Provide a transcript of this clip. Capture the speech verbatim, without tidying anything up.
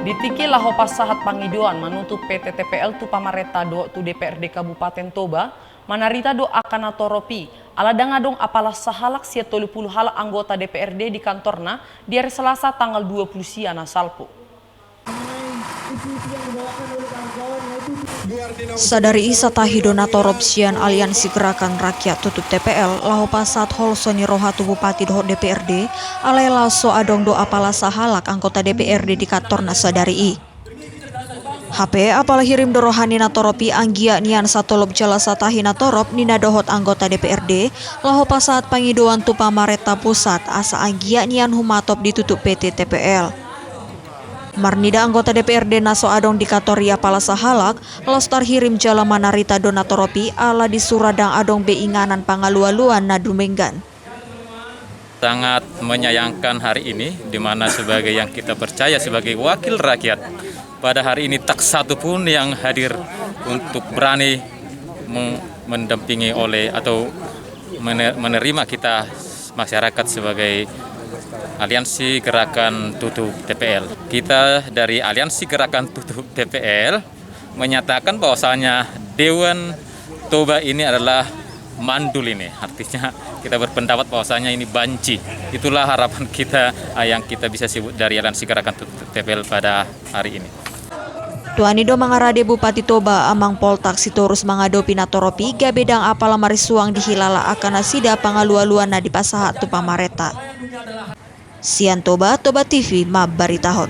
Di tingki laho pasahat pangidoan manutup P T T P L tu pamarenta dohot tu D P R D Kabupaten Toba, manarita do angka na torop i, ala ndang adong apala sahalak sian tolu pulu halak anggota D P R D di kantorna di ari Selasa tanggal dua pulu sia na salpu. Sadari i satahi do na torop sian Aliansi Gerakan Rakyat Tutup T P L laho pasahat holso ni roha tu Bupati dohot D P R D, alai laos so adong do apala sahalak anggota D P R D di kantorna sadari i. Hape apala hirim do roha ni na torop i anggiat nian satolop jala satahi na torop ninna dohot anggota D P R D laho pasahat pangidoan tu pamarenta pusat asa anggiat nian humatop ditutup P T T P L. Marnida anggota D P R D na so adong di kantor i apala sahalak, laos tarhirim jala manarita do na torop i ala di Sura ndang adong be inganan pangalualuan na dumenggan. Sangat menyayangkan hari ini, di mana sebagai yang kita percaya sebagai wakil rakyat, pada hari ini tak satu pun yang hadir untuk berani meng-, mendampingi oleh atau mene-, menerima kita masyarakat sebagai Aliansi Gerakan Tutup T P L. Kita dari Aliansi Gerakan Tutup T P L menyatakan bahwasanya Dewan Toba ini adalah mandul ini. Artinya kita berpendapat bahwasanya ini banci. Itulah harapan kita, eh, yang kita bisa sebut dari Aliansi Gerakan Tutup T P L pada hari ini. Tuani do mangarade Bupati Toba Amang Poltak Sitorus mangadopi na torop i gabe ndang apala marisuang dihilala angka nasida pangalualuan na dipasahat tu pamarenta. Sian Toba, Toba T V mambaritahon.